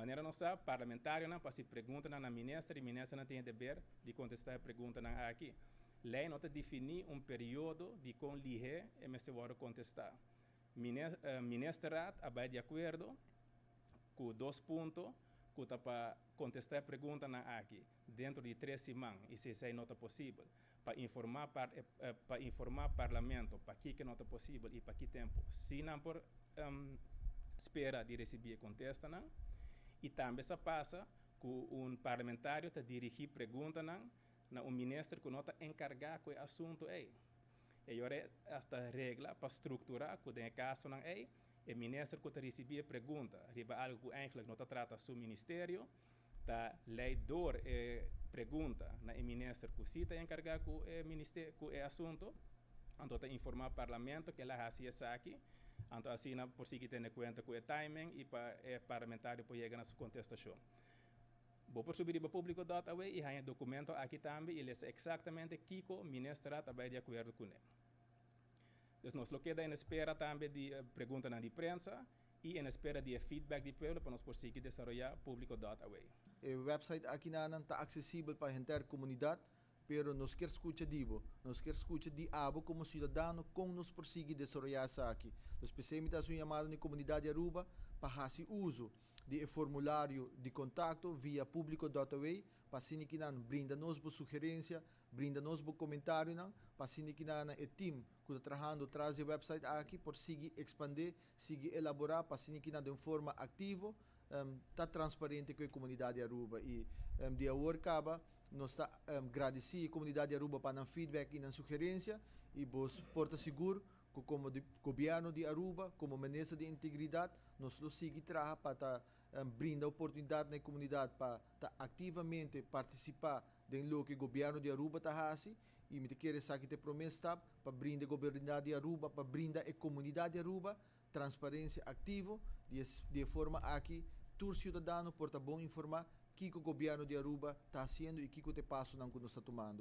Manera nos sa, parlamentarionan por hasi pregunta na minister i ministernan tin deber di kontestá e preguntanan aki. Lei no ta definí un periodo di kon lihé e mester wòrdu kontestá. Ministerraad a bai di akuerdo ku dos punto ku ta pa kontestá e preguntanan aki dentro di 3 siman i si esei no ta posibel, pa informá parlamento pakiko no ta posibel i pa ki tempu si nan por spera di risibí kontestanan. I tambe sa pasa ku un parlamentario ta dirigí preguntanan na un minister ku no ta enkargá ku e asuntu ei. I awor ta regla pa strukturá ku den kasonan ei, e minister ku ta risibí e pregunta riba algu ku eigenlijk no ta trata su ministerio, ta lei door e pregunta na e minister ku si ta enkargá ku e ministerio, ku e asuntu, anto ta informá parlamento ku el a hasi esaki, anto asina por sigui tene kuenta ku e timing i pa e parlamentario por yega na su kontestashon. Bo por subi riba publico.aw i haña dokumento aki tambe i lesa eksaktamente kiko ministerraad a bai di akuerdo kuné. Dus nos lo keda en espera tambe di preguntanan di prensa i en espera di feedback di pueblo pa nos por sigui desaroyá publico.aw. E website aki nan ta aksesibel pa henter komunidat, pero nos ke skucha di bo, nos ke skucha di abo komo siudadano kon nos por sigui desaroyá esaki. Nos p'esei ta un yamada na komunidat di Aruba pa hasi uso di formulario di kontakto via publico.aw pa asina ku nan brinda nos bo sugerensia, brinda nos bo komentarionan, pa asina ku nan e team ku ta trahando tras di website aki por sigui ekspandé, sigui elaborá pa asina ku nan di un forma aktivo ta transparente ku e komunidat di Aruba. I di awor kaba nos ta gradisí komunidat di Aruba pa nan feedback i nan sugerensia i bo por ta sigur ku komo di gobièrnu di Aruba, komo minister di Integridat, nos lo sigui traha pa ta brinda oportunidat na komunidat pa ta aktivamente partisipá den loke gobièrnu di Aruba ta hasi. I mi ta kere esaki ta e promé stap pa brinda gobièrnu di Aruba, pa brinda e komunidat di Aruba transparensia aktivo di forma aki tur siudadano por ta bon informá kiko gobièrnu di Aruba ta hasiendo i kiko ta e pasonan ku nos ta tumando.